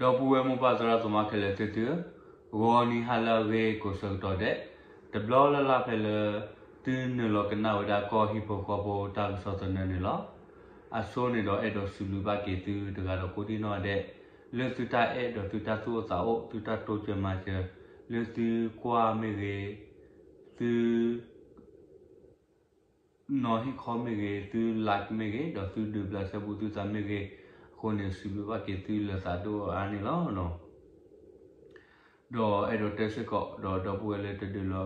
ဒီပုၢ်ဝဲၢ်မိၢ်ပၢ်သရၣ်သမါခဲလၢာ်သ့ၣ်သုဧၢ, ဂီၤနံၤဟါလၢအဂ့ၤကိးဆၢကတီၢ်ဒဲး, တဘျီလၢ်လၢ်ဖဲလၢ သုနုာ်လီၤကနၣ်ဝဲဒၣ်ကီၢ်ဟံၣ်ဖိဃီဖိတၢ်ကစီၣ်သနၢၣ်န့ၣ်လီၤ. အဆိန့ၣ်ဒီးအဲၣ်ဒိးစံးဘျုးဘၣ်က့ၤသုတဂၤဒီးကိးဒံၣ်နီၣ်ဒဲး, လၢသုတၢ်အဲၣ်ဒီးသုတၢ်သူၣ်အိၣ်သးအိၣ် သုတၢ်တိစၢၤမၤစၢၤ, လၢသုကွၢ်မ့ၢ်ဂ့ၤ, သု နီၤဟ့ၣ်ခီမ့ၢ်ဂ့ၤ, သု like မ့ၢ်ဂ့ၤ, ဒီးသုဒုးဘျးစဲဘူးသုသးမ့ၢ်ဂ့ၤ, အဃိန့ၣ် စံးဘျုးဘၣ်က့ၤသုလၢသးဒိၣ်အါန့ၣ်လီၤ. ဒီးအဲၣ်ဒိးတဲစ့ၢ်ကီး ဒီးဒီပုၢ်ဝဲၢ်လၢတဒုးလီၤ,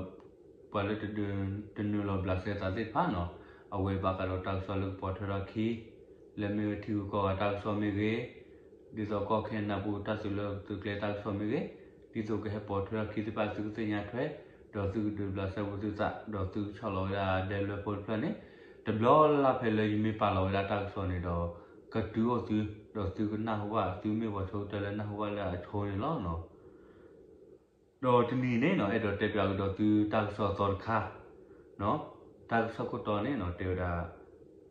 ပှၤလၢတဒုး, တနုာ်လီၤဘျးစဲသးသ့ၣ်တဖၣ်နီၤ, အဝဲဘၣ်ဃးဒီးတၢ်ကစီၣ်လၢကပိာ်ထွဲထီၣ်အခံ, လၢမ့ၢ်ဝဲထံဂုၤကီၢ်ဂၤတၢ်ကစီၣ်မ့ၢ်ဂ့ၤ, ဒ်သိးကီၢ်ခဲနဒၤပူၤတၢ်သုးလၢသုးကျဲတၢ်ကစီၣ်မ့ၢ်ဂ့ၤ, ဒ်သိးကဟဲပိာ်ထွဲထီၣ်ခံသ့ၣ်တဖၣ်သုကသ့ၣ်ညါထွဲ, ဒီးသုကဒုးဘျးစဲဘူးသုသး, ဒီးသုကဆီၣ်လီၤဝဲဒၣ်ဒဲလွဲဖိတဖျၢၣ်န့ၣ်, တဘျီလၢ်လၢ်ဖဲလၢယမ့ၢ်ပာ်လီၤဝဲဒၣ်တၢ်ကစီၣ်န့ၣ်ဒီး ကတုၤအိၣ်သု, ဒီးသုကနၢ်ဟူဘၣ်, သုမ့ၢ်ပှၤဆိကတၢၢ်လၢနၢ်ဟူဘၣ်လၢအဆိန့ၣ်လီၤ. ဒီးတနံၤန့ၣ်နီၤ အဲၣ်ဒိးတဲပၠးကဒီးသုတၢ်ကစီၣ်သီတခါ, တၢ်ကစီၣ်ခိၣ်တီန့ၣ်နီၤ တဲဝဲဒၣ်, တၢ်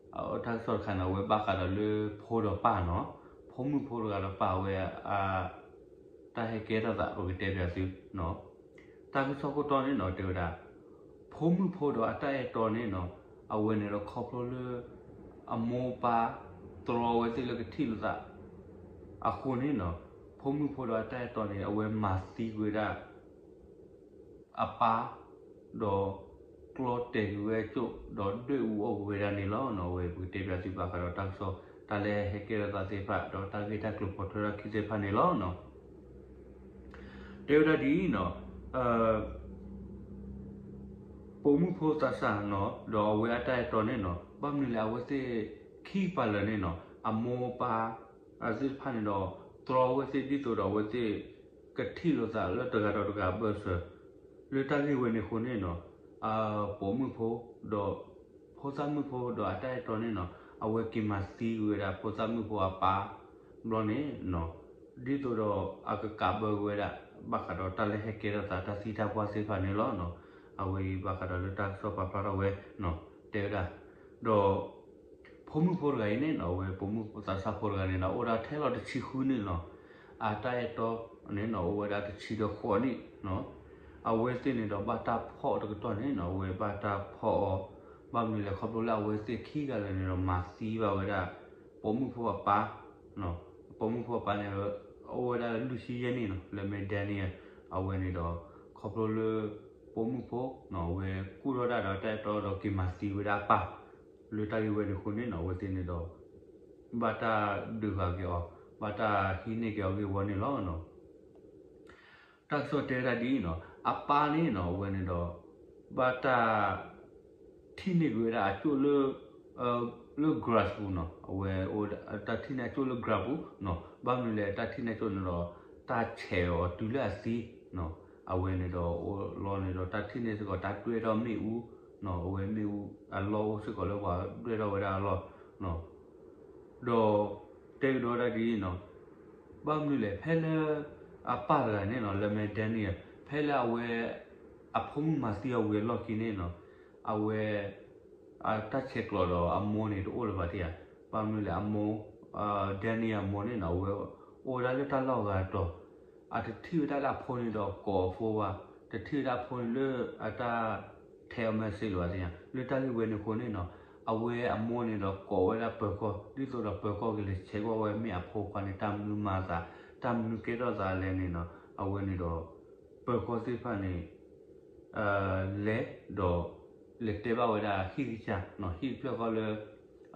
ကစီၣ်တခါန့ၣ် အဝဲဘၣ်ဃးဒီးလၢဖိဒီးပၢ်နီၤ, ဖိမုၣ်ဖိတဂၤဒီးပၢ်ဝဲ တၢ်ဟဲကဲထီၣ်သး ပကတဲပၠးသု, တၢ်ကစီၣ်ခိၣ်တီန့ၣ်နီၤ တဲဝဲဒၣ်, ဖိမုၣ်ဖိဒီးအတၢ်အဲၣ်တီန့ၣ်နီၤ, အဝဲန့ၣ်ဒီးခီဖျိလၢ အမိၢ်ပၢ်တြီဝဲသ့ၣ်လၢကထံၣ်လိာ်သး အဃိန့ၣ်နီၤ, ဖိမုၣ်ဖိဒီးအတၢ်အဲၣ်တီန့ၣ် အဝဲမၤသံကွံာ်ဝဲဒၣ် အပၢ်, ဒီးကျီတဲာ်ကွံာ်ဝဲအကၠိၣ် ဒီးဒွဲၣ်အူအီၣ်ကွံာ်ဝဲဒၣ်န့ၣ်လီၤ. အဝဲပကတဲပၠးသုဘၣ်ဃးဒီးတၢ်ကစီၣ် တၢ်လၢဟဲကဲထီၣ်သးသ့ၣ်တဖၣ် ဒီးတၢ်ဂ့ၢ်တၢ်ကျိၤပိာ်ထွဲထီၣ်ခံသ့ၣ်တဖၣ်န့ၣ်လီၤ. တဲဝဲဒၣ်ဒ်အံၤနီၤ, ပိာ်မုၣ်ဖိသးစၢ်နီၤ ဒီးအဝဲအတၢ်အဲၣ်တီန့ၣ်နီၤ ဘၣ်မနုၤလဲၣ် အဝဲသ့ၣ်ခံကပၤလၢာ်န့ၣ်နီၤ အမိၢ်ပၢ်သ့ၣ်တဖၣ်န့ၣ်ဒီး တြီဝဲသ့ၣ်ဒ်သိးဒီးအဝဲသ့ၣ် ကထံၣ်လိာ်သးလၢတဂၤဒီးတဂၤအဘၢၣ်စၢၤ, လၢတၢ်ဂ့ၢ်ဝဲန့ၣ်အဃိန့ၣ်နီၤ, ပိာ်မုၣ်ဖိ ဒီး ဖိသၣ်မုၣ်ဖိဒီးအတၢ်အဲၣ်တီန့ၣ်နီၤ အဝဲက့ၤမၤသံကွံာ်ဝဲဒၣ်ဖိသၣ်မုၣ်ဖိအပၢ် ဘျီန့ၣ် ဒ်သိးဒီးအကကးဘၢကွံာ်ဝဲဒၣ် ဘၣ်ဃးဒီးတၢ်လၢဟဲကဲထီၣ်သးတၢ်သံတၢ်ပှၢ်သ့ၣ်တဖၣ်န့ၣ်လီၤ. အဝဲအံၤဘၣ်ဃးဒီးလၢတၢ်ကစီၣ်ပာ်ဖျါထီၣ်ဝဲ တဲဝဲဒၣ်, ဒီး ဖိမုၣ်ဖိတဂၤအံၤန့ၣ်နီၤ အဝဲပိာ်မုၣ်သးစၢ်ဖိတဂၤန့ၣ်နီၤ အိၣ်ဒၣ်ထဲလီၤတဆံဃုနံၣ်လီၤ. အတၢ်အဲၣ်တီန့ၣ်နီၤ အိၣ်ဝဲဒၣ်တဆံဒီးဃိးနံၣ်နီၤ. အဝဲသ့ၣ်န့ၣ်ဒီးဘၣ်တၢ်ဖီၣ်တကတီၢ်န့ၣ်နီၤ အဝဲဘၣ်တၢ်ဖီၣ်အီၤ, ဘၣ်မနုၤလဲၣ်ခီဖျိလၢအဝဲသ့ၣ်ခံဂၤလၢာ်န့ၣ်ဒီးမၤသံဘၣ်ဝဲဒၣ် ပိာ်မုၣ်ဖိအပၢ် ပိာ်မုၣ်ဖိအပၢ်န့ၣ် အိၣ်ဝဲဒၣ်လၢလွံၢ်ဆံယဲၢ်နံၣ်နီၤ လၢမ့ၢ် Daniel အဝဲန့ၣ်ဒီး ခီဖျိလၢ ပိာ်မုၣ်ဖိ အဝဲကူၣ်ထီၣ်ဒၣ်ဒီးတၢ်အဲၣ်တီဒီးက့ၤမၤသံဝဲဒၣ်အပၢ် လၢတၢ်ဂ့ၢ်ဝဲန့ၣ်အဃိန့ၣ်နီၤ အဝဲသ့ၣ်န့ၣ်ဒီး ဘၣ်တၢ်ဒုးဂၤက့ၤအီၤ ဘၣ်တၢ်ဟံးန့ၢ်က့ၤအီၤဂ့ၢ်ဝီန့ၣ်လီၤ. တၢ်ကစီၣ်တဲဝဲဒၣ်ဒ်အံၤနီၤ အပၢ်န့ၣ်နီၤ အဝဲန့ၣ်ဒီး ဘၣ်တၢ် ထံၣ်န့ၢ်က့ၤဝဲဒၣ်အကၠိၣ်လၢ လၢ grass ပူၤနီၤ အဝဲ တၢ်ထံၣ်န့ၢ်အကၠိၣ်လၢ grass ပူၤနီၤ ဘၣ်မနုၤလဲၣ် တၢ်ထံၣ်န့ၢ်အကၠိၣ်န့ၣ်ဒီး တၢ်ဆဲးအီၤတုၤလၢအသံနီၤ အဝဲန့ၣ်ဒီး အိၣ်လီၤန့ၣ်ဒီး တၢ်ထံၣ်န့ၢ်စ့ၢ်ကီး တၢ်ဒွဲၣ်ထီၣ်မ့ၣ်အူနီၤ အဝဲမ့ၣ်အူအလီၢ်အိၣ်စ့ၢ်ကီးလၢပှၤဒွဲၣ်ထီၣ်ဝဲဒၣ်အလီၢ်နီၤ ဒီး တဲကဒီးဒၣ်ဒ်အံၤနီၤ ဘၣ်မနုၤလဲၣ် ဖဲလၢ အပၢ်တဂၤန့ၣ်နီၤ လၢမ့ၢ် Daniel ဖဲလၢအဝဲ အဖိမုၣ်မၤသံအီၤဝံၤအလီၢ်ခံန့ၣ်နီၤ အဝဲ အတၢ်ဆဲးကျိးဒီးအမိၢ်န့ၣ်တအိၣ်လၢၤဘၣ်တယၤ ဘၣ်မနုၤလဲၣ် အမိၢ် Daniel အမိၢ်န့ၣ်နီၤ အဝဲ အိၣ်ဝဲဒၣ်လၢတၢ်လီၢ်ဂၤတီၤ အတထံၣ်ဝဲဒၣ်လၢအဖိန့ၣ်ဒီးကိးအဖိဘၣ် တထံၣ်ဝဲဒၣ်အဖိန့ၣ်လၢအတၢ် ထဲးအီၤ message လၢၤဘၣ်သ့ၣ်ညါ လၢတၢ်ဂ့ၢ်ဝဲန့ၣ်အဃိန့ၣ်နီၤ အဝဲအမိၢ်န့ၣ်ဒီးကိးဝဲဒၣ်ပၢၤကီၢ် ဒ်သိးဒီးပၢၤကီၢ်ကလဲၤဆဲးကွၢ်ဝဲမ့ၢ်အဖိခွါန့ၣ် တၢ်မနုၤမၤအသး တၢ်မနုၤကဲထီၣ်သးလဲၣ်န့ၣ်နီၤ အဝဲန့ၣ်ဒီး ပၢၤကီၢ်သ့ၣ်တဖၣ်န့ၣ် လဲၤဒီး လဲၤတဲဘၣ်ဝဲဒၣ်ဟံၣ်ကစၢ်နီၤ ဟံၣ်တဖျၢၣ်ဃီလၢ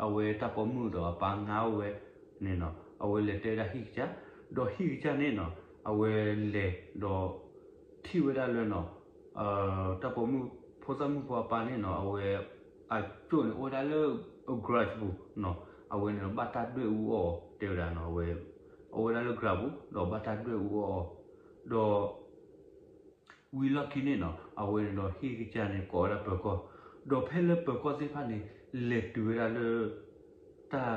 အဝဲတၢ်ပိာ်မုၣ်ဒီးအပၢ်ငါအိၣ်ဝဲန့ၣ်နီၤ အဝဲလဲၤတဲဝဲဒၣ်ဟံၣ်ကစၢ် ဒီးဟံၣ်ကစၢ်န့ၣ်နီၤ အဝဲလဲၤဒီး ထံၣ်ဝဲဒၣ်လၢနီၤ တၢ်ပိာ်မုၣ် ဖိသၣ်မုၣ်ဖိအပၢ်န့ၣ်နီၤ အဝဲ အကၠိၣ်န့ၣ်အိၣ်ဝဲဒၣ်လၢ grass ပူၤနီၤ အဝဲန့ၣ်ဒီးဘၣ်တၢ်ဒွဲၣ်အူအီၣ်အီၤ တဲဝဲဒၣ်နီၤ အဝဲ အိၣ်ဝဲဒၣ်လၢ grass ပူၤ ဒီးဘၣ်တၢ်ဒွဲၣ်အူအီၣ်အီၤ ဒီး ဝံၤလီၢ်ခံန့ၣ်နီၤ အဝဲန့ၣ်ဒီးဟံၣ်ကစၢ်န့ၣ်ကိးဝဲဒၣ်ပၢၤကီၢ် ဒီးဖဲလၢပၢၤကီၢ်သ့ၣ်တဖၣ်န့ၣ် လဲၤတုၤဝဲဒၣ်လၢ တၢ်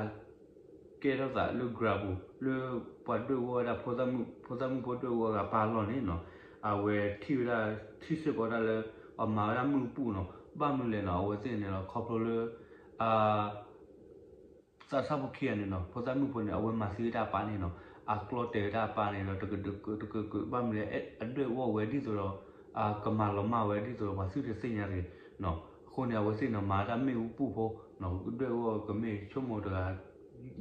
ကဲထီၣ်သးလၢ grass ပူၤ လၢပှၤဒွဲၣ်အူအီၣ်ဝဲဒၣ် ဖိသၣ်မုၣ်ဖိဒွဲၣ်အူအီၣ်ဂၤပၢ်အလီၢ်န့ၣ်နီၤ အဝဲထံၣ်ဝဲဒၣ် ထံၣ်စ့ၢ်ကီးဒၣ်လၢ အမၤဝဲဒၣ်မုၢ်ပူၣ်နီၤ ဘၣ်မနုၤလဲၣ်နီၤ အဝဲသ့ၣ်န့ၣ်ဒီးခီဖျိလၢ သးစၢ်ဖိခံဂၤန့ၣ်နီၤ ဖိသၣ်မုၣ်ဖိန့ၣ် အဝဲမၤသံဝဲဒၣ်အပၢ်န့ၣ်နီၤ အကျီတဲာ်ဝဲဒၣ်အပၢ်န့ၣ်ဒီး တကဒုးကဒုးကဒုး ဘၣ်မနုၤလဲၣ် အဒွဲၣ်အူအီၣ်ဝဲဒ်သိးဒီး ကမၤလီၤမၢ်ဝဲဒ်သိးဒီး ပှၤသုတသ့ၣ်ညါတဂ့ၤ. အဃိန့ၣ် အဝဲသ့ၣ်န့ၣ် မၤတၢ်မ့ၣ်အူပူၣ်ဖိနီၤ, ဒွဲၣ်အူအီၣ်ကမ့ၢ်ဆိကမိၣ်တဂၤ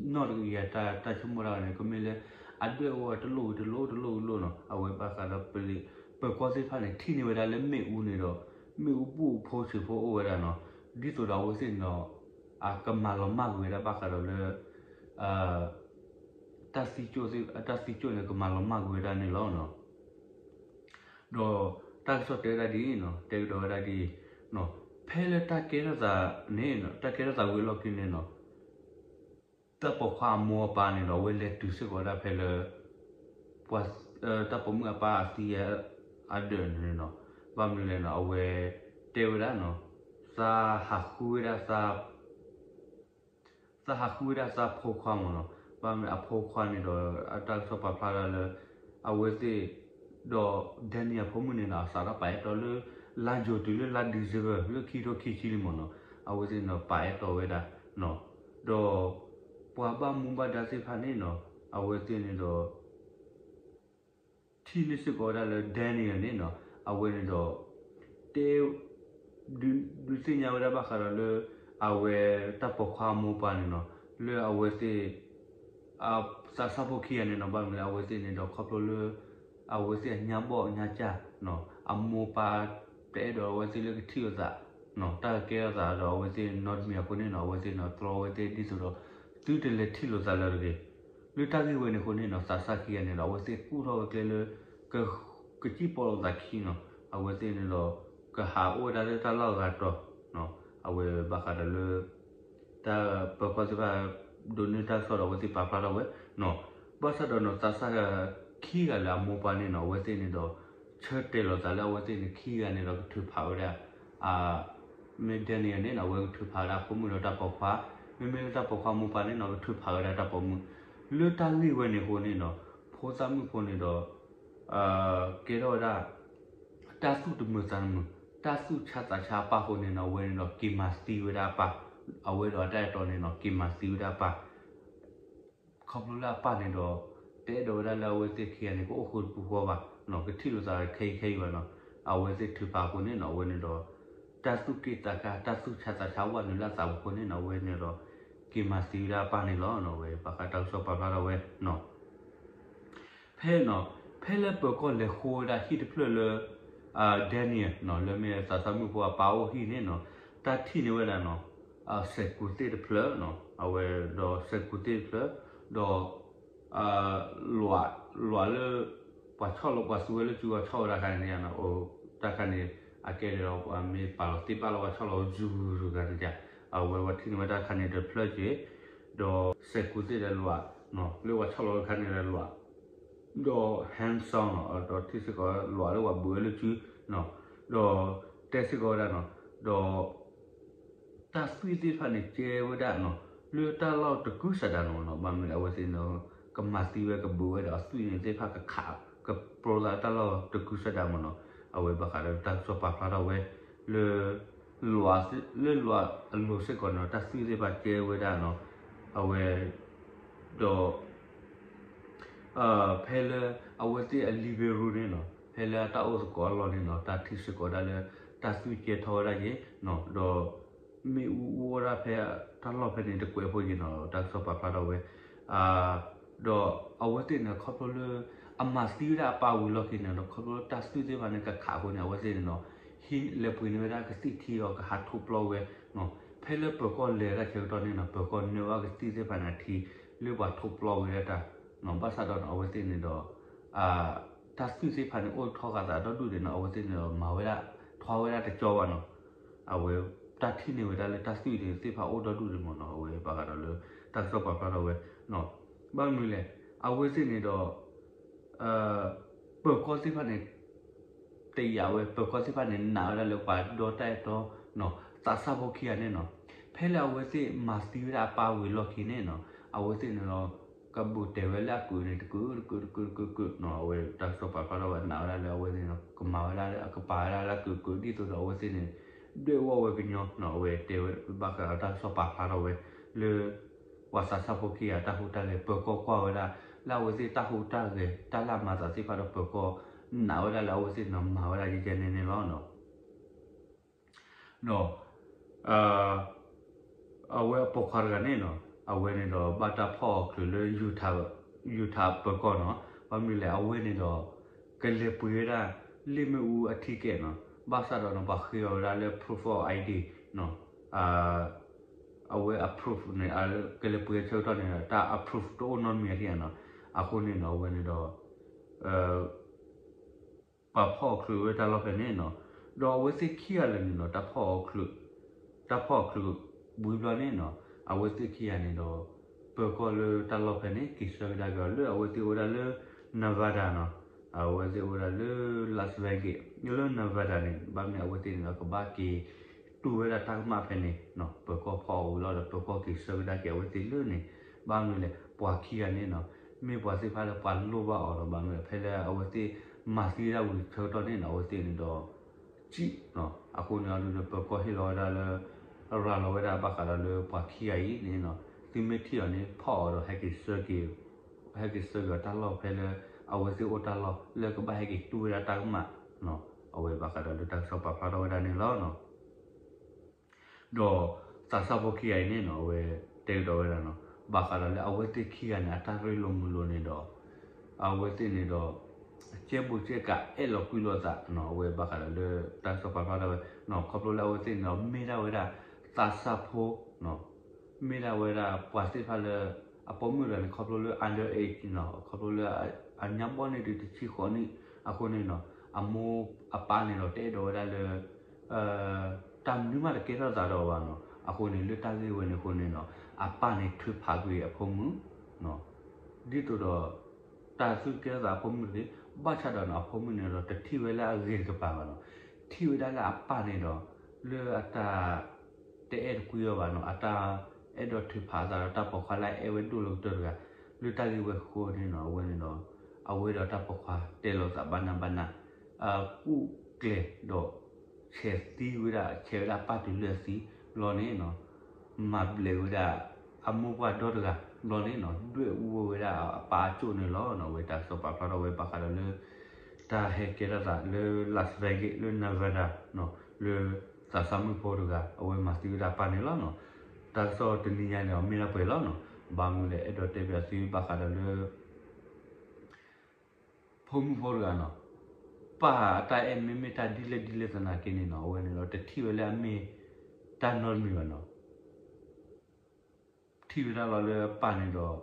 နီၢ်တဂၤအံၤ တၢ်ဆိကမိၣ်တၢ်န့ၣ် ကမ့ၢ်လၢ အဒွဲၣ်အူအီၣ်တလိၣ်ဝံၤတလိၣ် တလိၣ်ဝံၤတလိၣ်နီၤ, အဝဲဘၣ်ဃးဒီး ပၢၤကီၢ်သ့ၣ်တဖၣ်န့ၣ် ထံၣ်န့ၢ်ဝဲဒၣ်လၢမ့ၣ်အူန့ၣ်ဒီး မ့ၣ်အူပူၣ်ဖိဆံးဖိအိၣ်ဝဲဒၣ်နီၤ, ဒ်သိးဒီးအဝဲသ့ၣ်န့ၣ်ဒီး အကမၤလီၤမၢ်ကွံာ်ဝဲဒၣ်ဘၣ်ဃးဒီးလၢ တၢ်သံကၠိၣ်သ့ၣ် တၢ်သံကၠိၣ်န့ၣ် ကမၤလီၤမၢ်ကွံာ်ဝဲဒၣ်န့ၣ်လီၤ. ဒီးတၢ်ကစီၣ်တဲဝဲဒၣ်ဒ်အံၤနီၤ, တဲကဒီးဝဲဒၣ်ဒ်အံၤ, ဖဲလၢတၢ်ကဲထီၣ်သးန့ၣ် တၢ်ကဲထီၣ်သးဝံၤအလီၢ်ခံန့ၣ်နီၤ, တၢ်ပိာ်ခွါအမိၢ်အပၢ်န့ၣ်ဒီး အဝဲလဲၤတုၤစ့ၢ်ကီးဝဲဒၣ်ဖဲလၢ ပှၤ တၢ်ပိာ်မုၣ်အပၢ်အသံအဒၢးန့ၣ်နီၤ, ဘၣ်မနုၤလဲၣ်နီၤ အဝဲတဲဝဲဒၣ်နီၤ, သးဟးဃုဝဲဒၣ် သးဟးဃုဝဲဒၣ်သးဖိခွါမ့ၢ်နီၤ, ဘၣ်မနုၤအဖိခွါန့ၣ်ဒီး အတၢ်ကစီၣ်ပာ်ဖျါဒၣ်လၢ အဝဲသ့ၣ် ဒီး Daniel ဖိမုၣ်န့ၣ်နီၤ အစးထီၣ်ပာ်အဲၣ်တီလၢ လါယူၤတုၤလၢလါ December လၢခံထိခံဆံလံမ့ၢ်နီၤ, အဝဲသ့ၣ်န့ၣ်ဒီး ပာ်အဲၣ်တီဝဲဒၣ်နီၤ, ဒီး ပှၤဘၣ်မူဘၣ်ဒါသ့ၣ်တဖၣ်န့ၣ်နီၤ, အဝဲသ့ၣ်န့ၣ်ဒီး ထံၣ်န့ၢ်စ့ၢ်ကီးဝဲဒၣ်လၢ Daniel န့ၣ်နီၤ, အဝဲန့ၣ်ဒီး တဲ ဒုးသ့ၣ်ညါဝဲဒၣ်ဘၣ်ဃးဒီးလၢ အဝဲတၢ်ပိာ်ခွါအမိၢ်ပၢ်န့ၣ်နီၤ, လၢအဝဲသ့ၣ် သးစၢ်ဖိခံဂၤန့ၣ်နီၤ, ဘၣ်မနုၤလဲၣ် အဝဲသ့ၣ်န့ၣ်ဒီး ခီဖျိလၢ အဝဲသ့ၣ်အညါဘီၣ်ညါကၢ် အမိၢ်ပၢ် တအဲၣ်ဒိးအဝဲသ့ၣ်လၢကထံၣ်လိာ်သး တၢ်ကကဲထီၣ်သးဒီးအဝဲသ့ၣ်နီတမံၤအဃိန့ၣ်နီၤ, အဝဲသ့ၣ်န့ၣ် တြီဝဲသ့ၣ်ဒ်သိးဒီး သုတလဲၤထံၣ်လိာ်သးလၢၤတဂ့ၤ. လၢတၢ်ဂ့ၢ်ဝဲန့ၣ်အဃိန့ၣ်နီၤ, သးစၢ်ခံဂၤန့ၣ်ဒီး အဝဲသ့ၣ်ကူၣ်ထီၣ်ဝဲကျဲလၢ ကစံၣ်ပိာ်လိာ်သးခံနီၤ, အဝဲသ့ၣ်န့ၣ်ဒီး ကဟးအိၣ်ဝဲဒၣ်လၢတၢ်လီၢ်အဂၤတီၤ, အဝဲဘၣ်ဃးဒီးလၢ တၢ်ပၢၤကီၢ်သ့ၣ်တဖၣ် ဒိးန့ၢ်တၢ်ကစီၣ်ဒီးအဝဲသ့ၣ်ပာ်ဖျါထီၣ်ဝဲနီၤ, ဘၣ်ဆၣ်ဒီးနီၤ သးစၢ်ခံဂၤလၢအမိၢ်ပၢ်န့ၣ်နီၤ အဝဲသ့ၣ်န့ၣ်ဒီး ဆၢတဲာ်လိာ်သးလၢအဝဲသ့ၣ်န့ၣ်ခံဂၤန့ၣ်ဒီးကထုးဖးဝဲဒၣ် မ့ၢ် Daniel န့ၣ်နီၤ အဝဲကထုးဖးဝဲဒၣ်အဖိမုၣ်ဒီးတၢ်ပိာ်ခွါ, မ့မ့ၢ်လၢတၢ်ပိာ်ခွါအမိၢ်ပၢ်န့ၣ်နီၤ ကထုးဖးဝဲဒၣ်တၢ်ပိာ်မုၣ်, လၢတၢ်ဂ့ၢ်ဝဲန့ၣ်အဃိန့ၣ်နီၤ ဖိသၣ်မုၣ်ဖိန့ၣ်ဒီး ကဲထီၣ်ဝဲဒၣ် တၢ်သူၣ်တမုာ်သးတမုာ်, တၢ်သူၣ်ဆါသးဆါအပၢ်အဃိန့ၣ်နီၤ အဝဲန့ၣ်ဒီးက့ၤမၤသံဝဲဒၣ်အပၢ်, အဝဲဒီးအတၢ်အဲၣ်တီန့ၣ်နီၤ က့ၤမၤသံဝဲဒၣ်အပၢ် ခီဖျိလၢအပၢ်န့ၣ်ဒီး တအဲၣ်ဒိးဝဲဒၣ်လၢအဝဲသ့ၣ်ခံဂၤန့ၣ် ကအိၣ်ဃုာ်တပူၤဃီဘၣ်နီၤ, ကထံၣ်လိာ်သးခဲအံၤခဲအံၤဘၣ်နီၤ, အဝဲသ့ၣ်ထုးဖးအဃိန့ၣ်နီၤ အဝဲန့ၣ်ဒီး တၢ်သူၣ်က့ၣ်သးကါ တၢ်သူၣ်ဆါသးဆါဝဲနုာ်လၢအသးပူၤအဃိန့ၣ်နီၤ အဝဲန့ၣ်ဒီး က့ၤမၤသံဝဲဒၣ်အပၢ်န့ၣ်လီၤနီၤ, အဝဲဘၣ်ဃးတၢ်ကစီၣ်ပာ်ဖျါထီၣ်ဝဲနီၤ ဖဲနီၤ ဖဲလၢပၢၤကီၢ်လဲၤဃိဝဲဒၣ်ဟံၣ်တဖျၢၣ်လၢ Daniel နီၤ လၢမ့ၢ်သးစၢ်မုၣ်ဖိအပၢ်အိၣ်ဟံၣ်န့ၣ်နီၤ တၢ်ထံၣ်န့ၢ်ဝဲဒၣ်နီၤ စဲးကူးသ့ၣ်တဖျၢၣ်နီၤ အဝဲဒီးစဲးကူးသ့ၣ်တဖျၢၣ် ဒီး လွး လွးလၢ ပှၤဆီၣ်လီၤ ပှၤသူဝဲလၢစုပှၤဆီၣ်ဝဲဒၣ်ခါန့ၣ် တၢ်ခါန့ၣ် အကဲဒ်ဒီး ပှၤမ့ၢ်ပာ်လီၤသ့ၣ်ဘၣ်လီၤ ပှၤဆီၣ်လီၤဝဲစုဂၤန့ၣ် အဝဲဝဲထံၣ်န့ၢ်ဝဲတၢ်ခါန့ၣ်တဖျၢၣ်က့ၤ ဒီးစဲးကူးသ့ၣ်ဒီးလွး လၢပှၤဆီၣ်လီၤဝဲခါန့ၣ်ဒီးလွး ဒီး hand saw နီၤ ဒီးထံၣ်စ့ၢ်ကီးလွးလၢပှၤဘုးဝဲလၢစု ဒီးတဲစ့ၢ်ကီးဝဲဒၣ်နီၤ ဒီး တၢ်သွံၣ်သ့ၣ်တဖၣ်န့ၣ် ကဲဝဲဒၣ်နီၤ လၢတၢ်လီၢ်တကုၤဆးဒးနီၤ ဘၣ်မနုၤလဲၣ် အဝဲသ့ၣ်န့ၣ် ကမၤသံဝဲကဘုးဝဲဒီးအသွံၣ်န့ၣ်သ့ၣ်တဖၣ်ကခး ကပြိသးတၢ်လီၢ်တကုၤဆးဒးမ့ၢ်နီၤ အဝဲဘၣ်ဃးဒီးတၢ်ကစီၣ်ပာ်ဖျါထီၣ်ဝဲ လၢ လွး လၢလွးအလိၤစ့ၢ်ကီးန့ၣ် တၢ်သွံၣ်သ့ၣ်တဖၣ်ကဲဝဲဒၣ်နီၤ အဝဲ ဒီး ဖဲလၢအဝဲသ့ၣ်အ living room န့ၣ်နီၤ ဖဲလၢအတၢ်အိၣ်သကိးအလီၢ်န့ၣ်နီၤ တၢ်ထံၣ်စ့ၢ်ကီးဒၣ်လၢ တၢ်သွံၣ်ကဲထီၣ်ဝဲဒၣ်က့ၤနီၤ ဒီး မ့ၣ်အူအူဝဲဒၣ်ဖဲတၢ်လီၢ်ဖဲန့ၣ်တကွဲးဖိက့ၤနီၤ တၢ်ကစီၣ်ပာ်ဖျါထီၣ်ဝဲ ဒီးအဝဲသ့ၣ်န့ၣ် ခီဖျိလၢ အမၤသံဝဲဒၣ်အပၢ်ဝံၤလီၢ်ခံန့ၣ်ဒီး ခီဖျိလၢတၢ်သွံၣ်သ့ၣ်တဖၣ်န့ၣ်ကခးအဃိန့ၣ် အဝဲသ့ၣ်န့ၣ်နီၤ ဟံးလဲၤပှ့ၤန့ၢ်ဝဲဒၣ်ကသံၣ်ထံဒီးကဟးထိးပျီဝဲ ဖဲလၢပၢၤကီၢ်လဲၤတၢ်ဆၢကတီၢ်န့ၣ်နီၤ ပၢၤကီၢ်နၢဝဲကသံၣ်သ့ၣ်တဖၣ်န့ၣ်အထံ လၢပှၤထိးပျီဝဲဒၣ်တၢ် ဘၣ်ဆၣ်ဒီးနီၤ အဝဲသ့ၣ်န့ၣ်ဒီး တၢ်သွံၣ်သ့ၣ်တဖၣ်န့ၣ် အိၣ်ထီၣ်ဃာ်သးဒီဒူၣ်န့ၣ်နီၤ အဝဲသ့ၣ်န့ၣ်ဒီးမၤဝဲဒၣ် ထွါဝဲဒၣ်တကၠီဘၣ်နီၤ အဝဲ တၢ်ထံၣ်န့ၢ်ဝဲဒၣ်လၢတၢ်သွံၣ်န့ၣ်သ့ၣ်တဖၣ်အိၣ်ဒီဒူၣ်န့ၣ်မ့ၢ်နီၤ အဝဲဘၣ်ဃးဒီးလၢ တၢ်ကစီၣ်ပာ်ဖျါထီၣ်ဝဲ ဘၣ်မနုၤလဲၣ် အဝဲသ့ၣ်န့ၣ်ဒီး ပၢၤကီၢ်သ့ၣ်တဖၣ်န့ၣ် တယာ်ဝဲ ပၢၤကီၢ်သ့ၣ်တဖၣ်န့ၣ် နာ်ဝဲဒၣ်လၢပှၤဒီတၢ်အဲၣ်တီနီၤ သးစၢ်ဖိခံဂၤန့ၣ်နီၤ ဖဲလၢအဝဲသ့ၣ်မၤသံဝဲဒၣ်အပၢ်ဝံၤလီၢ်ခံန့ၣ်နီၤ အဝဲသ့ၣ်န့ၣ်ဒီး ကဘူးတဲာ်ဝဲလၢအကုးန့ၣ် တကုးတကုးတကုးတကုးတကုးနီၤ အဝဲတၢ်ကစီၣ်ပာ်ဖျါထီၣ်ဝဲ နာ်ဝဲဒၣ်လၢအဝဲသ့ၣ်န့ၣ် ကမၤဝဲဒၣ်လၢအကပၤဝဲဒၣ်လၢအကုးကုး ဒ်သိးဒီးအဝဲသ့ၣ်န့ၣ် ဒွဲၣ်အူအီၣ်ဝဲကညီနီၤ အဝဲတဲဝဲဘၣ်ဃးဒီးတၢ်ကစီၣ်ပာ်ဖျါထီၣ်ဝဲ လၢ ပှၤသးစၢ်ဖိခံဂၤတၢ်ဟူးတၢ်ဂဲၤ ပၢၤကီၢ်ကွၢ်ဝဲဒၣ် လၢအဝဲသ့ၣ်တၢ်ဟူးတၢ်ဂဲၤ တၢ်လၢအမၤသးသ့ၣ်တဖၣ်ဒီး ပၢၤကီၢ်နာ်ဝဲဒၣ်လၢအဝဲသ့ၣ်န့ၣ်ဒီး မၤဝဲဒၣ်ယဲယဲန့ၣ်န့ၣ်လီၤ. ဒီး အဝဲအပိာ်ခွါတဂၤန့ၣ်နီၤ အဝဲန့ၣ်ဒီးဘၣ်တၢ်ဖီၣ်အီၤချုးလၢ Utah ပၢၤကီၢ်နီၤ. ဘၣ်မနုၤလဲၣ် အဝဲန့ၣ်ဒီး ကလဲၤပှ့ၤဝဲဒၣ် လ့ၣ်မ့ၣ်အူအ ticket နီၤ. ဘၣ်ဆၣ်ဒီးနီၤ ပှၤဃ့အီၤဝဲဒၣ်လၢ proof of I D နီၤ. အဝဲအ proof န့ၣ် ကလဲၤပှ့ၤဆၢကတီၢ်န့ၣ် တၢ်အ proof တအိၣ်နီတမံၤအထံၣ်နီၤ. အဃိန့ၣ်နီၤ အဝဲန့ၣ်ဒီး ပှၤဖီၣ်အီၤချုးဝဲတၢ်လီၢ်ဖဲန့ၣ်နီၤ. ဒီးအဝဲသ့ၣ်ခံဂၤလၢာ်န့ၣ်နီၤ တၢ်ဖီၣ်အီၤချုး တၢ်ဖီၣ်အီၤချုးဝံၤဘျီန့ၣ်နီၤ အဝဲသ့ၣ်ခံဂၤန့ၣ်ဒီး ပၢၤကီၢ်လၢတၢ်လီၢ်ဖဲန့ၣ် က့ၤဆၢကဒါက့ၤအီၤလၢအဝဲသ့ၣ်အိၣ်ဝဲဒၣ်လၢ Nevada နီၤ. အဝဲသ့ၣ်အိၣ်ဝဲဒၣ်လၢ Las Vegas လၢ Nevada န့ၣ် ဘၣ်မနုၤအဝဲသ့ၣ်န့ၣ်ဒီး ကဘၣ်က့ၤတူၢ်ဝဲဒၣ်တၢ်ကမၣ်ဖဲန့ၣ်နီၤ. ပၢၤကီၢ်ဖီၣ်အီၤဝံၤလီၤဒီး ပၢၤကီၢ်က့ၤဆၢကဒါက့ၤအဝဲသ့ၣ်လၢန့ၣ်. ဘၣ်မနုၤလဲၣ် ပှၤခံဂၤန့ၣ်နီၤ မ့ၢ်ပှၤသ့ၣ်တဖၣ်လၢပှၤလိၣ်ဘၣ်အီၤဒီး ဘၣ်မနုၤလဲၣ် ဖဲလၢအဝဲသ့ၣ်မၤသံဝဲဒၣ်ဝံၤဆၢကတီၢ်န့ၣ်နီၤ အဝဲသ့ၣ်န့ၣ်ဒီး စံး အဃိန့ၣ်အီၤဒုးဒီး ပၢၤကီၢ်ဟ့ၣ်လီၤဝဲဒၣ်လၢ ရၤလီၤဝဲဒၣ်ဘၣ်ဃးဒီးလၢပှၤခံဂၤအံၤန့ၣ်နီၤ သုမ့ၢ်ထံၣ်အီၤန့ၣ် ဖီၣ်အီၤဒီး ဟဲက့ၤဆၢက့ၤ ဟဲက့ၤဆၢက့ၤအီၤတၢ်လီၢ်ဖဲလၢ အဝဲသ့ၣ်အိၣ်တၢ်လီၢ် လၢကဘၣ်ဟဲက့ၤတူၢ်ဝဲဒၣ်တၢ်ကမၣ် အဝဲဘၣ်ဃးဒီးလၢတၢ်ကစီၣ်ပာ်ဖျါထီၣ်ဝဲဒၣ်န့ၣ်လီၤ. ဒီးသးစၢ်ဖိခံဂၤအံၤန့ၣ်နီၤ အဝဲတဲကဒီးဝဲဒၣ်နီၤ ဘၣ်ဃးဒီးလၢအဝဲသ့ၣ်ခံဂၤန့ၣ် အတၢ်ရ့လိာ်မုာ်လိာ်န့ၣ်ဒီး အဝဲသ့ၣ်န့ၣ်ဒီး ကဲဘူးကဲကး အဲၣ်လီၤကွံလိာ်သးနီၤ. အဝဲဘၣ်ဃးဒီးလၢတၢ်ကစီၣ်ပာ်ဖျါထီၣ်ဝဲ ခီဖျိလၢအဝဲသ့ၣ်န့ၣ်ဒီး မ့ၢ်ဒၣ်ဝဲဒၣ် သးစၢ်ဖိ မ့ၢ်ဒၣ်ဝဲဒၣ်ပှၤသ့ၣ်တဖၣ်လၢ အပိာ်မုၣ်တဂၤန့ၣ် ခီဖျိလၢ under age နီၤ ခီဖျိလၢ အညါဘီန့ၣ်ဒုးတဆံဃိးနံၣ်အဃိန့ၣ်နီၤ အမိၢ်အပၢ်န့ၣ်ဒီး တအဲၣ်ဒိးဝဲဒၣ်လၢ တၢ်မနုၤမးတကဲထီၣ်သးဒီးအီၤဘၣ်နီၤ. အဃိန့ၣ် လၢတၢ်ဂ့ၢ်ဝဲန့ၣ်အဃိန့ၣ်နီၤ အပၢ်န့ၣ်ထုးဖးကွံာ်အဖိမုၣ် ဒ်သိးဒီး တၢ်သုတကဲထီၣ်သးအဖိမုၣ်တဂ့ၤ. ဘၣ်ဆၣ်ဒီးနီၤ အဖိမုၣ်န့ၣ်ဒီး တထံၣ်ဝဲလၢအဂ့ၤတကပၤဘၣ်နီၤ. ထံၣ်ဝဲဒၣ်လၢအပၢ်န့ၣ်ဒီး လၢအတၢ် တအဲၣ်တကွံအီၤဘၣ်နီၤ အတၢ်အဲၣ်ဒိးထုးဖးအသးဒီးတၢ်ပိာ်ခွါလၢအအဲၣ်ဝဲဒိၣ်လၢကတၢၢ်တဂၤ လၢတၢ်ဂ့ၢ်ဝဲအဃိန့ၣ်နီၤ အဝဲန့ၣ်ဒီး အဝဲဒီးတၢ်ပိာ်ခွါတဲလိာ်သးဘၣ်နးဘၣ်နး ကူၣ်ကျဲၤဒီး ဆဲးသံဝဲဒၣ် ဆဲးဝဲဒၣ်အပၢ်တုၤလၢအသံဘျီန့ၣ်နီၤ မၤဘျဲးဝဲဒၣ် အမိၢ်ပှၢ်ဒီတဂၤဘျီန့ၣ်နီၤ ဒွဲၣ်အူဝဲဝဲဒၣ်အပၢ်အစိၣ်န့ၣ်လီၤနီၤ. အဝဲတၢ်ကစီၣ်ပာ်ဖျါထီၣ်ဝဲဘၣ်ဃးဒီးလၢ တၢ်ဟဲကဲထီၣ်သးလၢ Las Vegas လၢ Nevada နီၤ လၢသးစၢ်မုၣ်ဖိတဂၤ အဝဲမၤသံဝဲဒၣ်အပၢ်န့ၣ်လီၤနီၤ. တၢ်ကစီၣ်တနံၤညါန့ၣ် အမ့ၢ်ဒၣ်ပှဲၤလီၤနီၤ. ဘၣ်မနုၤလဲၣ် အဲၣ်ဒိးတဲပၠးသုဘၣ်ဃးဒီးလၢ ဖိမုၣ်ဖိတဂၤနီၤ ပၢ်အတၢ်အဲၣ်မ့မ့ၢ်တၢ်ဒ်လဲၣ်ဒ်လဲၣ်သနာ်က့န့ၣ်နီၤ အဝဲန့ၣ်ဒီး တထံၣ်ဝဲလၢအမ့ၢ်တၢ်နီတမံၤဘၣ်နီၤ. ထံၣ်ဝဲဒၣ်လီၤလၢအပၢ်န့ၣ်ဒီး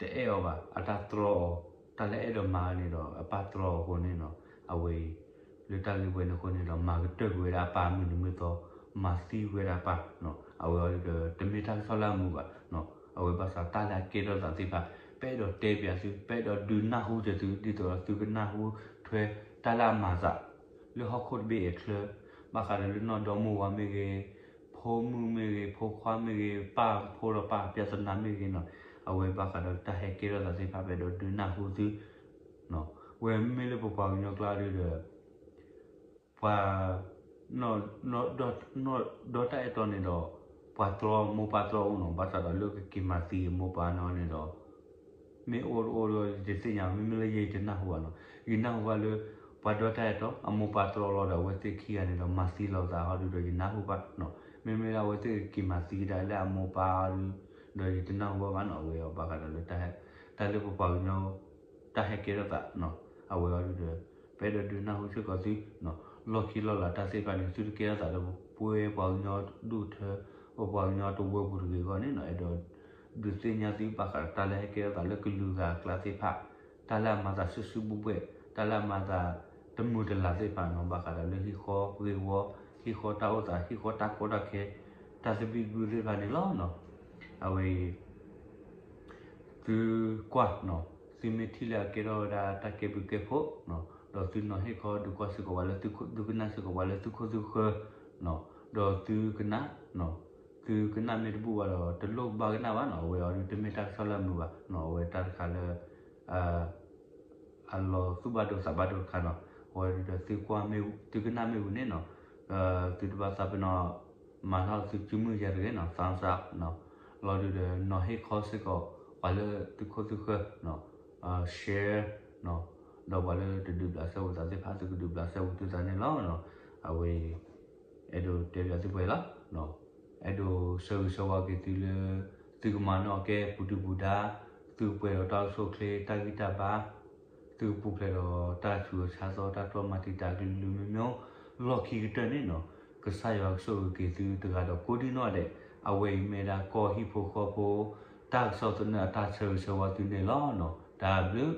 တအဲၣ်အီၤဘၣ် အတၢ်တြီအီၤ တၢ်လၢအဲၣ်ဒိးမၤန့ၣ်ဒီး အပၢ်တြီအီၤအဃိန့ၣ်နီၤ အဝဲအံၤ လၢတၢ်ဂ့ၢ်ဝဲန့ၣ်အဃိန့ၣ်ဒီး မၤကတၢၢ်ကွံာ်ဝဲဒၣ်အပၢ်အမုၢ်နံၤမုၢ်သီ မၤသံဝဲဒၣ်အပၢ်နီၤ. အဝဲအံၤဒီး တမ့ၢ်တၢ်ကစီၣ်လၢအမုာ်ဘၣ်နီၤ. အဝဲဘၣ်ဆၣ်တၢ်လၢအကဲထီၣ်သးသ့ၣ်တဖၣ် ပအဲၣ်ဒိးတဲပၠးသု ပအဲၣ်ဒိးဒုးနၢ်ဟူက့ၤသု ဒ်သိးဒီးသုကနၢ်ဟူထွဲတၢ်လၢအမၤသး လၢဟီၣ်ခိၣ်တဘ့ၣ်အချၢ ဘၣ်ဃးဒီးလၢနီၢ်ဒီမါဝၤမ့ၢ်ဂ့ၤ ဖိမုၣ်မ့ၢ်ဂ့ၤ ဖိခွါမ့ၢ်ဂ့ၤ ပၢ်ဖိဒီးပၢ် ပြဿနာ မ့ၢ်ဂ့ၤနီၤ. အဝဲဘၣ်ဃးဒီးတၢ်ဟဲကဲထီၣ်သးသ့ၣ်တဖၣ် ပအဲၣ်ဒိးဒုးနၢ်ဟူသု ဝဲမ့မ့ၢ်လၢပပှၤကညီကျါဒုဒီး ပှၤ ဒီတၢ်အဲၣ်တီန့ၣ်ဒီး ပှၤတြီ မိၢ်ပၢ်တြီအိၣ်နီၤ. ဘၣ်ဆၣ်ဒီးလၢကက့ၤမၤသံမိၢ်ပၢ်န့ၣ်န့ၣ်ဒီး မ့ၢ်အိၣ်တအိၣ်ဒီး ယတသ့ၣ်ညါ မ့မ့ၢ်လၢယဲယတနၢ်ဟူဘၣ်နီၤ. ယနၢ်ဟူဘၣ်လၢ ပှၤဒီတၢ်အဲၣ်တီ အမိၢ်ပၢ်တြီလီၤဒီး အဝဲသ့ၣ်ခံဂၤန့ၣ်ဒီး မၤသံလိာ်သးဟီဒုဒီး ယနၢ်ဟူဘၣ်နီၤ. မ့မ့ၢ်လၢအဝဲသ့ၣ်က့ၤမၤသံဒၣ်လၢအမိၢ်ပၢ်ဒုဒီး ယတနၢ်ဟူဘၣ်ဘၣ်နီၤ. အဝဲအီၤဘၣ်ဃးဒီးလၢ တၢ်လၢပပှၤကညီ တၢ်ဟဲကဲထီၣ်သးနီၤ. အဝဲအီၤဒုဒီး ပအဲၣ်ဒိးဒုးနၢ်ဟူစ့ၢ်ကီးသု လီၢ်ခံလီၢ်လၤတၢ်သ့ၣ်တဖၣ်န့ၣ် သုတကဲထီၣ်သးလၢပှဲၤ ပှၤကညီဒူၣ်ထၢ ပပှၤကညီတဝၢပူၤတဂ့ၤအဂီၢ်န့ၣ်နီၤ. အဲၣ်ဒိးဒုးသ့ၣ်ညါသုဘၣ်ဃးဒီးတၢ်လၢဟဲကဲထီၣ်သးလၢကလုာ်ဂၤအကျါသ့ၣ်တဖၣ် တၢ်လၢအမၤသးစုစုဘူးဘှဲၣ် တၢ်လၢအမၤသးတမုာ်တလၤသ့ၣ်တဖၣ်နီၤ. ဘၣ်ဃးဒီးလၢဟံၣ်ဃီပှ့ၤဝီ ဟံၣ်ဃီတၢ်အိၣ်သး ဟံၣ်ဃီတၢ်ကီတၢ်ခဲ တၢ်သဘံၣ်ဘုၣ်သ့ၣ်တဖၣ်န့ၣ်လီၤနီၤ. အဝဲအံၤ သုကွၢ်နီၤ သုမ့ၢ်ထံၣ်လၢအကဲထီၣ်ဝဲဒၣ်တၢ်ကဲဘျုးကဲဖှိၣ်နီၤ ဒီးသုနီၤဟ့ၣ်ခီဒုးကွၢ်စ့ၢ်ကီးပှၤလၢသုကနၣ်စ့ၢ်ကီးပှၤလၢသုခိၣ်သုဃၢၤနီၤ ဒီးသုကနၣ်နီၤ သုကနၣ်မ့ၢ်တဘူၣ်ဘၣ်ဒီး တလိၣ်ဘၣ်ကနၣ်ဘၣ်နီၤ. အဝဲအီၤဒုးတမ့ၢ်တၢ်ကစီၣ်လၢအမုာ်ဘၣ်နီၤ အဝဲတၢ်တခါလၢ အလီၤသူၣ်ဘၣ်ဒိသးဘၣ်ဒိတခါနီၤ. အဝဲဒုဒီးသုကွၢ်မ့ၢ် သုကနၣ်မ့ၢ်ဝံၤန့ၣ်နီၤ သုတဘၣ်သးပ့ၤနီၣ် မၤထီၣ်သုစုမုၢ်ယၤတဂ့ၤနီၤ thumbs up နီၤ. လီၤဒုဒီးနီၤဟ့ၣ်ခီစ့ၢ်ကီး ပှၤလၢသုခိၣ်သုဃၢၤ share ဒီးပှၤလၢတဒုးဘျးစဲဘူးသးသ့ၣ်တဖၣ် သုကဒုးဘျးစဲဘူးသုသးန့ၣ်လီၤ. အဝဲအံၤ အဲၣ်ဒိးတဲဘၣ်သုပှဲၤလီၤ. အဲၣ်ဒိးဆၢဂ့ၤဆၢဝါက့ၤသုလၢ သုကမၤနၢၤအီၤကဲပူၤဒုၣ်ပူၤဒါ, သုကပှဲၤဒီးတၢ်အိၣ်ဆူၣ်အိၣ်ချ့ တၢ်ဂံၢ်တၢ်ဘါ, သုကပူၤဖျဲးဒီးတၢ်ဆူးတၢ်ဆါသီ တၢ်တြီမၤတံာ်တာ်ကလုာ်ကလုာ်မ့ၢ်မ့ၢ် လီၢ်ခံကတၢၢ်န့ၣ်လီၤ. ကစၢ်ယွၤကဆိၣ်ဂ့ၤက့ၤသုတဂၤဒီးကိးဒံနီၢ်ဒဲး, အဝဲအံၤမ့ၢ်ဒၣ်ကီၢ်ဟံၣ်ဖိဃီဖိ တၢ်ကစီၣ်သနၢၣ်အတၢ်ဆၢဂ့ၤဆၢဝါသုန့ၣ်လီၤ. တၢ်ဘျုး